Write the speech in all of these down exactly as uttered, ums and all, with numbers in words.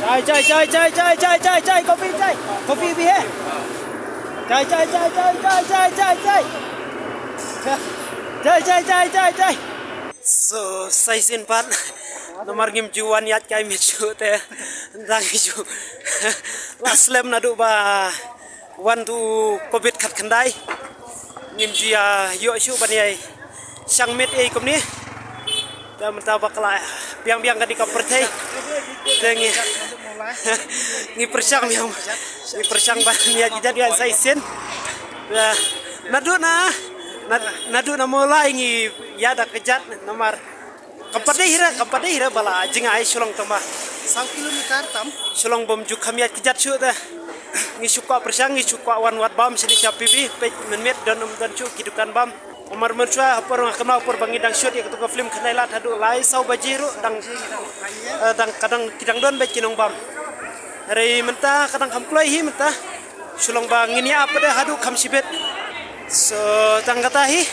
Chai, chai, chai, chai, chai, chai, chai, chai, coffee, chai. Coffee bhi hai. Chai, chai, chai, chai, chai, chai, chai, chai. Chai, chai, chai, chai, chai. So, sa shisien pat. Namar ngim ju wan ïaid kai miet shuh te. Dang ju. La slem naduh ba wan tu covid khatkhyndai. Ngim ju ïa ïoh shuh ban ïa shang miet ei kumne. Te mynta ba ka la biang biang ka dei ka pyrthei. Te ngi ngi pyrshang biang. Ngi pyrshang ban ïa kjat ïa sa shisien. Te naduh na, na naduh na Mawlai ngi ïa da kjat namar. Kam pat dei hi re, kam pat dei hi re ba la jngai Shillong tang ba. Saw kilometer tam. Shillong bym ju kham ïaid kjat shuh te. Ngi shu kwah pyrshang, ngi shu kwah wan wad bam shane sha P B, peit mynmiet don um don shuh ki dukan bam. Namar mynshuwa ha por nga kynmaw ha por ba ngi dang shoot ïa katu ka film Khyndai Lad haduh lai saw baje ruh dang, eh, dang ka dang ki dang don beit ki nongbam. Hynrei mynta ka dang kham kloi hi mynta. Shu long ba ngin ïa ap pat haduh kham shibit. So tang kata hi.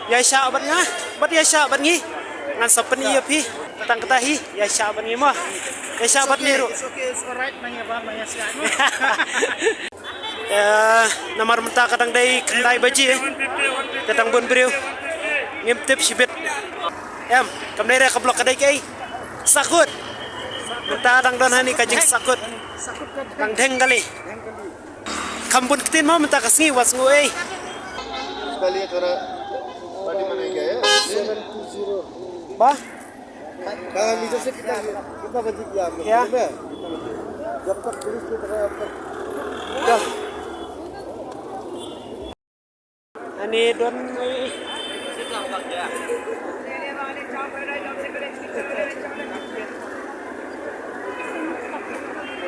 Ïa shah bad nga, bad ïa shah bad ngi. Ngan sa pyni ïa phi. Tang kata hi, ïa shah bad ngi mo. Ïa shah bad ngi ruh. It's okay, it's alright, nang ïa bam, nang ïa shah. Eh, namar mynta ka dang dei khyndai baje. Ka dang bun briew. Ngim tip shibit. Em, kam dei re ka block ka dei kaei. Sakut. Mynta dang don hani ka jingsakut. Dang dheng kali. Kham bun ktien mo mynta ka sngi wat sngew ei. Kali thora body mana gaya. Ba? Kali jose kita kita bajik ya. Ya. Jab tak tulis tu terang. Ya. Ani don.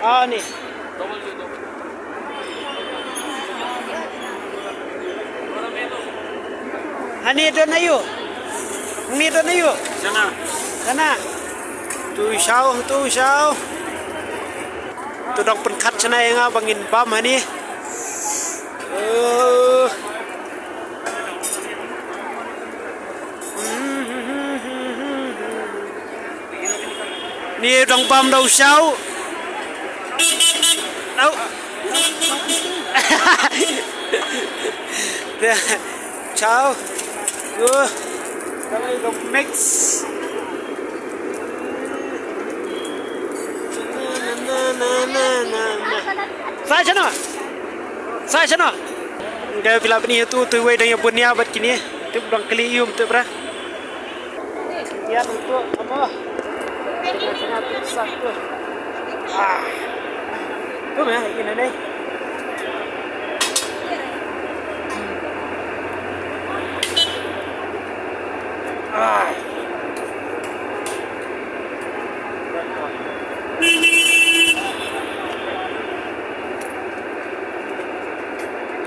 Ah, ni. Ani don ayu. Ni don ayu. Sana. Sana. Tu shaw, tu shaw. Tu dang pynkhat sana ïa nga ba ngin bam hani. Eh. Ni dang bam da u shaw. Au. Shaw. Yo. Mix. Sa shano? Sa shano? Nga phi la pyni tu tu wei dang ïa bun ïa bad kine. Tip dang kli ïum tip ra. Ïa tu tu apa? Sa tu. Ah. Tu meh ina nei. Ah.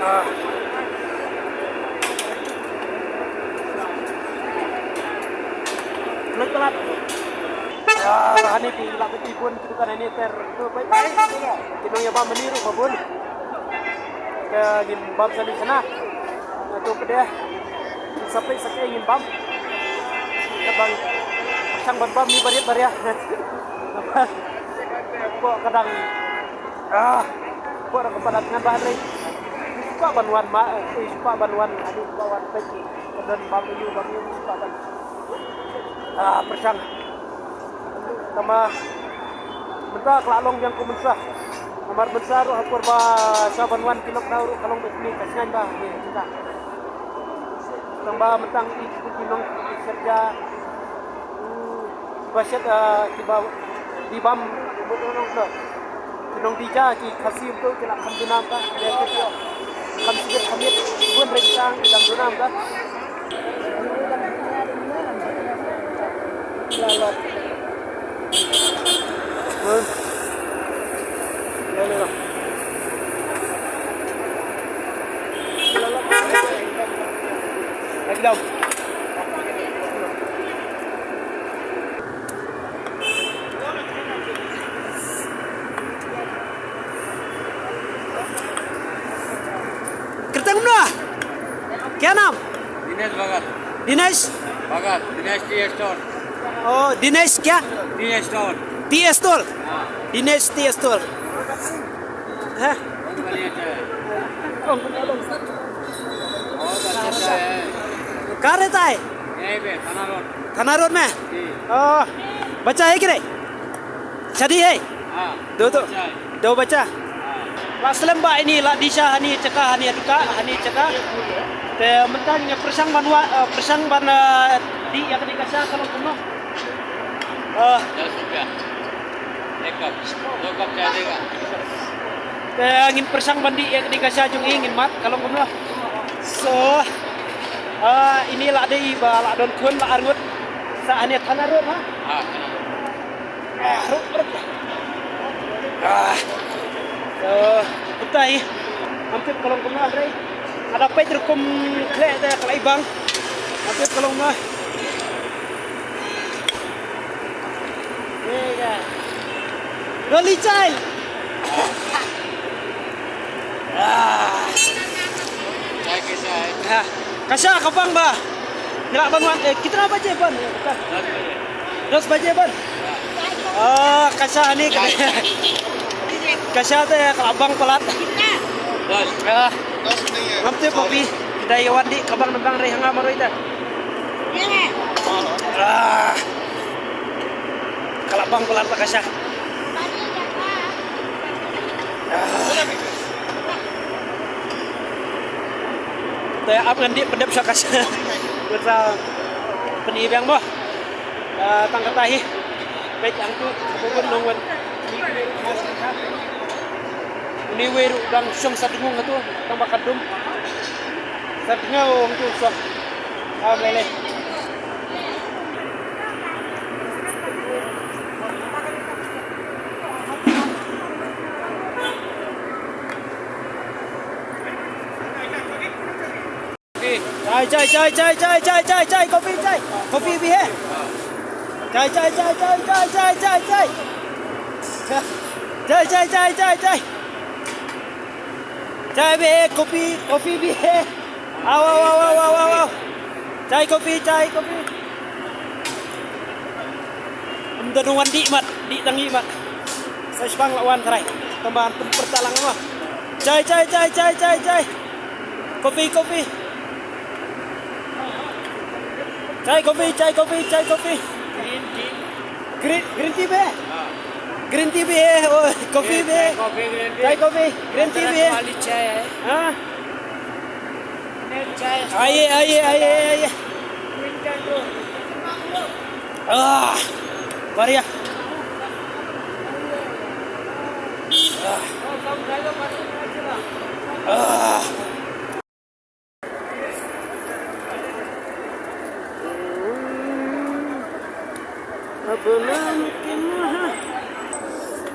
Ah. Klik telat. Ah, hani phi lah keti pun kita kan ini ter tu baik baik. Kita yang bam meniru babun. Ka ngin bam sani sana. Nga tu pdeh. Ngin sa peit sa kaei ngin bam. Ka bang shang ban bam ni barit baria. Pok ka dang. Ah. Pok ka palat ngan ba hynrei. Suka ban wan ma, eh, suka ban wan, ani suka wan peit. Ka don bam yu bam yu suka ban. Ah, pyrshang. Tangba mynta ka la long biang kum mynta. Namar mynta ruh ha por ba sa ban wan ki lockdown ruh ka long bad kine ka sngain ba ne mynta. Tangba mynta i ki nong ki serja, mm, kiba shet, ah, kiba di bam, mut nong nong. Ki nongdie ja ki Khasi ruh ki la kham duna mynta, ki la kham sibit kham miet, bun ryngkang ki dang duna mynta. Lagi dong. कृतंग ना? क्या नाम? दिनेश भगत। दिनेश? भगत, दिनेश टी स्टॉल। ओ, दिनेश क्या? टी स्टॉल। Tea stall. Dinesh tea stall. Ha? Kare tai? Thana road mein? Oh, bacha hai ki nahi? Shadi hai? Do to. Do bacha. La slem ba ini la disha hani chaka hani aduka hani chaka. Te mynta ngi pyrshang ban wa, eh, pyrshang ban, eh, dih ïa kane ka sha ka long kumno. Ah. Te ngin pyrshang ban dih ïa kane ka sha jong i ngin mad ka long kumno. So, ah, ini la dei ba la don khun la arngut. Sa hani thana road ha. Ah, ruh, ruh. Ah. So, kumta hi. Ngam tip ka long kumno hynrei. Lada peit rukom khleh te ka la i bang. Ngam tip ka long kumno. Rally child. Ah. Ka sha ka bang ba. Ngi lah ban wan, eh, kitna baje ban? Dos baje ban? Ah, ka sha ni ka, ka sha te ka lah bang palat. Ah, ngam tip ba phi. Dei wan dih ka bang nembang rei hanga maroi ta. Ah, ka lah bang palat ka sha. Te ap ngan dih pyndep sha ka sha. Ngan sa pyni biang mo. Ah, tang kata hi. Peit hangtu, bun nong wan. Uni wei ruh dang shong sa dngung hatu, tang ba ka dum. Sa dngaw hangtu shong. Ah, lele. चाय, चाय, चाय, चाय, चाय, चाय, चाय, चाय, कॉफी, चाय, कॉफी भी है? चाय, चाय, चाय, चाय, चाय, चाय, चाय, चाय। चाय, चाय, चाय, चाय, चाय। चाय भी है, कॉफी, कॉफी भी है। आओ, आओ, आओ। चाय, कॉफी, चाय, कॉफी। Ym don wan dih mat, dih tang ih mat. Sa shibang la wan trai. Tang ban pynpyrta lang mo. Chai, chai, chai, chai, chai, chai. Coffee, coffee. Chai coffee, chai coffee, chai coffee. Green tea. Green, green tea भी है? हाँ। Green tea भी है, और coffee भी है। चाय, कॉफी, ग्रीन टी। चाय, कॉफी, ग्रीन टी भी है। अदरक वाली चाय है। हाँ। आइए, आइए, आइए, आइए। आह, बढ़िया। आह। आह।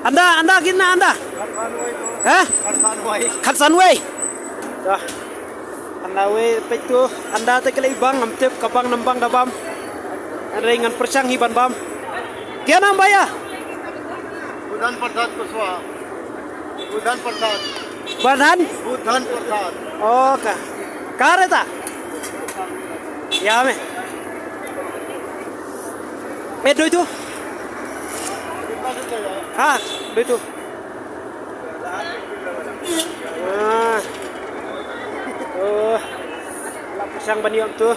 Anda, anda, कितना anda? हैं? Khatsan wei. Dah. Anda wei, peit tu, anda te ka la i bang, ngam tip ka bang nam bang da bam. Hynrei ngan pyrshang hi ban bam. क्या नाम भैया? बुधन प्रसाद कुशवाहा। बुधन प्रसाद। बुधन? बुधन प्रसाद। ओके। कहाँ रहता? यहाँ में। ए, दो तो। हाँ, दो तो। Ah. Oh. La pyrshang ban ïoh tu.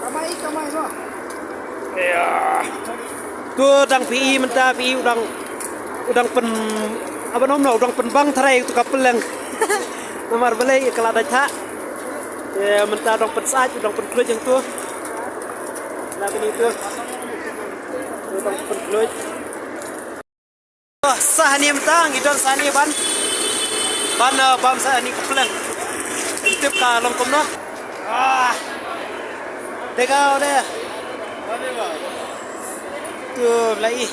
Kamai, kamai, no. Ïa. Tu dang phi i mynta phi i u dang, u dang pyn, aba nom no, u dang pynbang tharai tu ka pylleng. Namar balei ka la dait tha. Ïa, mynta u dang pynsaid, u dang pynkhluit jong tu. Na kini tu. U dang pynkhluit. Sa hani mynta ngi don sa hani ban, ban, eh, bam sa hani ka pylleng. Tip ka long kumno. Ah. Dega de. Tu lai.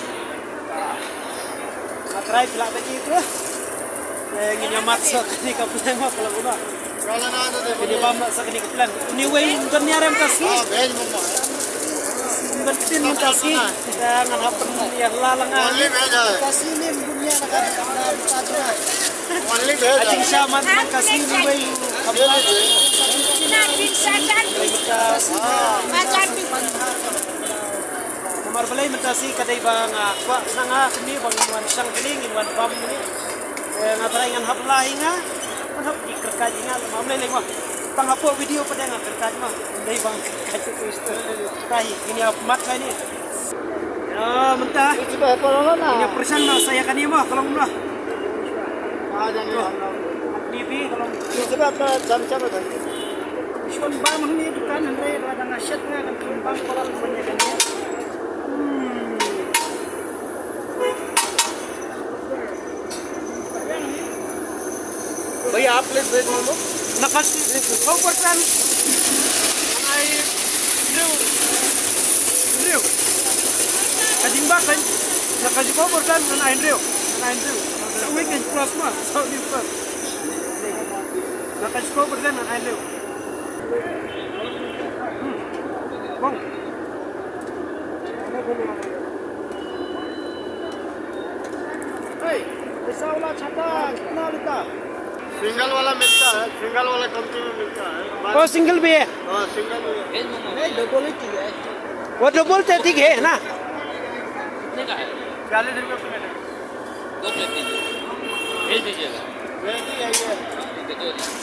Matrai pila bagi tu. Eh, ngin ïa mat sa kani ka pylleng ma pala una. Kini bam sa kani ka pylleng. Ni wei don ni arem ka si. Ban ktien mynta shi, da ngan hap ban ïa la lang ah. Only veg hai. Ka shi nim dunia na ka, na ka jong. Only veg hai. Ajing sha mat mynta shi ni wei. Only veg. Namar balei mynta shi ka dei ba nga kwah sha nga kane ba ngin wan shang kane ngin wan bam kane. Eh, nga trai ngan hap la hi nga. Ngan hap ki kyrkhat hi nga, ma mlei lei ma. Tang hapoh video pat nga kyrkhat ma. Dei bang kyrkhat tu tu tu. Tahi ini mat kai ni. Ya, mynta. Ini pyrshang na saya kani ma, kalau mula. Ah, jangan. Ni bi kalau. Sebab apa jam-jam tadi. Shon bang ni dukan hynrei ada ngashet nga kan bang kalau punya kan. Hmm. भैया, आप प्लेट भेज दो। Na ka jingkhoh percent. Ai hynriew. Hynriew. Ka jingbak kan. Na ka jingkhoh percent, ai hynriew. Ai hynriew. Sa wei kan plus ma. Sa wei plus. Na ka jingkhoh percent, ai hynriew. Hmm. Bang. Hey, ऐसा वाला छाता कितना लेता? सिंगल वाला मिलता है, सिंगल वाला कंपनी में मिलता है। ओ, सिंगल भी है? हाँ, सिंगल भी है। नहीं, डबल ही ठीक है। वो डबल तो ठीक है ना? कितने का है? चालीस रुपये प्लेट है। दो प्लेट दीजिए। भेज दीजिएगा। भेज दिया ये। हाँ, ठीक है, दे दीजिए।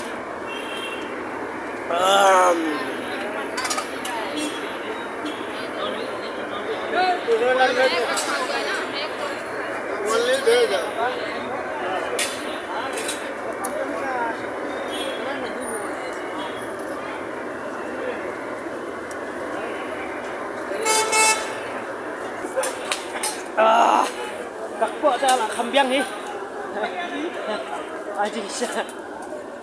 Ah, ka kpoh te la kham biang hi. Ai jingshisha.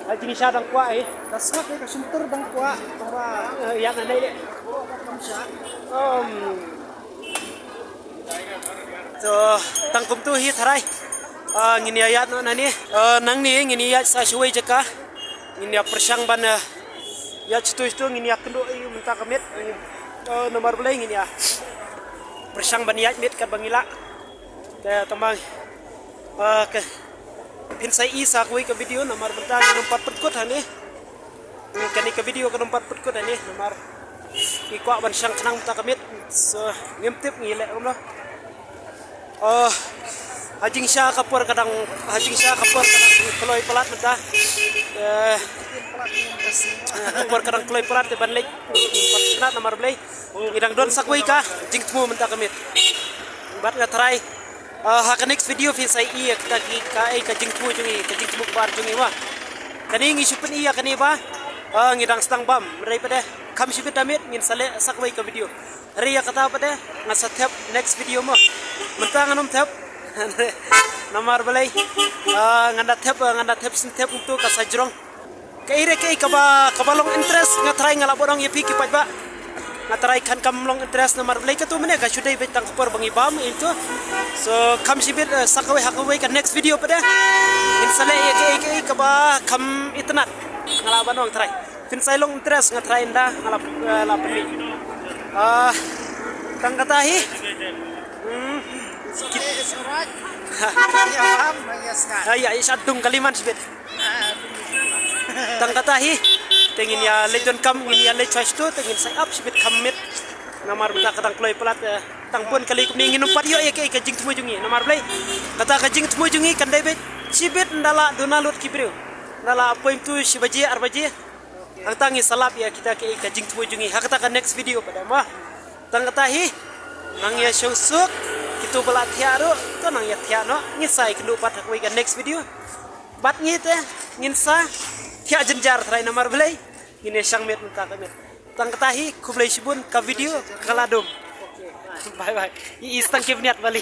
Ai jingshisha dang kwah hi. Ka sngap hi ka shyntur dang kwah. Tang ba. Eh, ïa nga nei leh. Kam sha. Um. To, tang kumtu hi tharai. Ah, ngin ïa ïaid noh nangne. Ah, nangne ngin ïa ïaid sa shawei jaka. Ngin ïa pyrshang ban, ah, ïaid shatu shatu ngin ïa kynduh ïa mynta ka miet. Ah, namar balei ngin ïa pyrshang ban ïaid miet katba ngi lah. Te tang ba, ah, ka phin sa ïohi sa kawei ka video namar mynta ngin ym pat pynkut hangne. Hmm, kane ka video kan ym pat pynkut hangne namar ngi kwah ban shang khnang mynta ka miet. So, ngim tip ngi leh kumno. Oh, ha jingshisha ka por ka dang, ha jingshisha ka por ka dang kloi palat mynta. Eh, ka por ka dang kloi palat te ban leit. Pat palat namar balei. Ngi dang don sa kawei ka jingthmu mynta ka miet. Bad nga tharai, ah, ha ka next video phin sa ïohi ïa kita ki, kaei ka jingthmu jong ngi, ka jingthmu kaba ar jong ngi ma. Kane ngi shu pyni ïa kane ba, ah, ngi dang sdang bam. Hynrei pat de kham shibit da miet ngin sa leh sa kawei ka video. Hynrei ïa kata pat de ngan sa thep next video mo. Mynta ngan ym thep. Namar balei, ah, ngan da thep, ah, ngan da thep syn thep kumtu ka sa jrong. Kaei re kaei kaba, kaba long interest nga tharai nga lah ban ong ïa phi ki paidbah. Nga tharai kan kam long interest namar balei katu mynne ka shu dei beit tang ka por ba ngi bam ïa tu. So kham shibit, eh, sa kawei ha kawei ka next video pat de. Ngin sa leh ïa kaei kaei kaba kham itynnad. Nga lah ban ong tharai. Phin sa long interest nga tharai ynda nga lah, eh, lah pynmih. Ah, tang kata hi. Hmm. Ah, ïa, ïa, sha dung kaliman shibit. Tang kata hi, te ngin ïa leit donkam, ngin ïa leit shwa shatu, te ngin sa ap shibit kham miet. Namar mynta ka dang kloi palat, eh, tang bun kali kumne ngin ym pat ïoh ïa ka, ka jingthmu jong ngi. Namar balei, kata ka jingthmu jong ngi kan dei beit shibit ynda la duna lut ki briew. Ynda la poi mynta shi baje, ar baje. Hangta ngi sa lap ïa kita ka, ka jingthmu jong ngi. Ha kata ka next video pat de mo. Tang kata hi, nang ïa sngewsuk, kito ba la thiah ruh, to nang ïa thiah noh, ngin sa ïakynduh pat ha kawei ka next video. Bad ngi te, ngin sa thiah jynjar tharai namar balei, ngin ïa shang miet mynta ka miet. Tang kata hi, khublei shibun ka video, ka la dum. Bye bye. I, i stang ki bniat bali.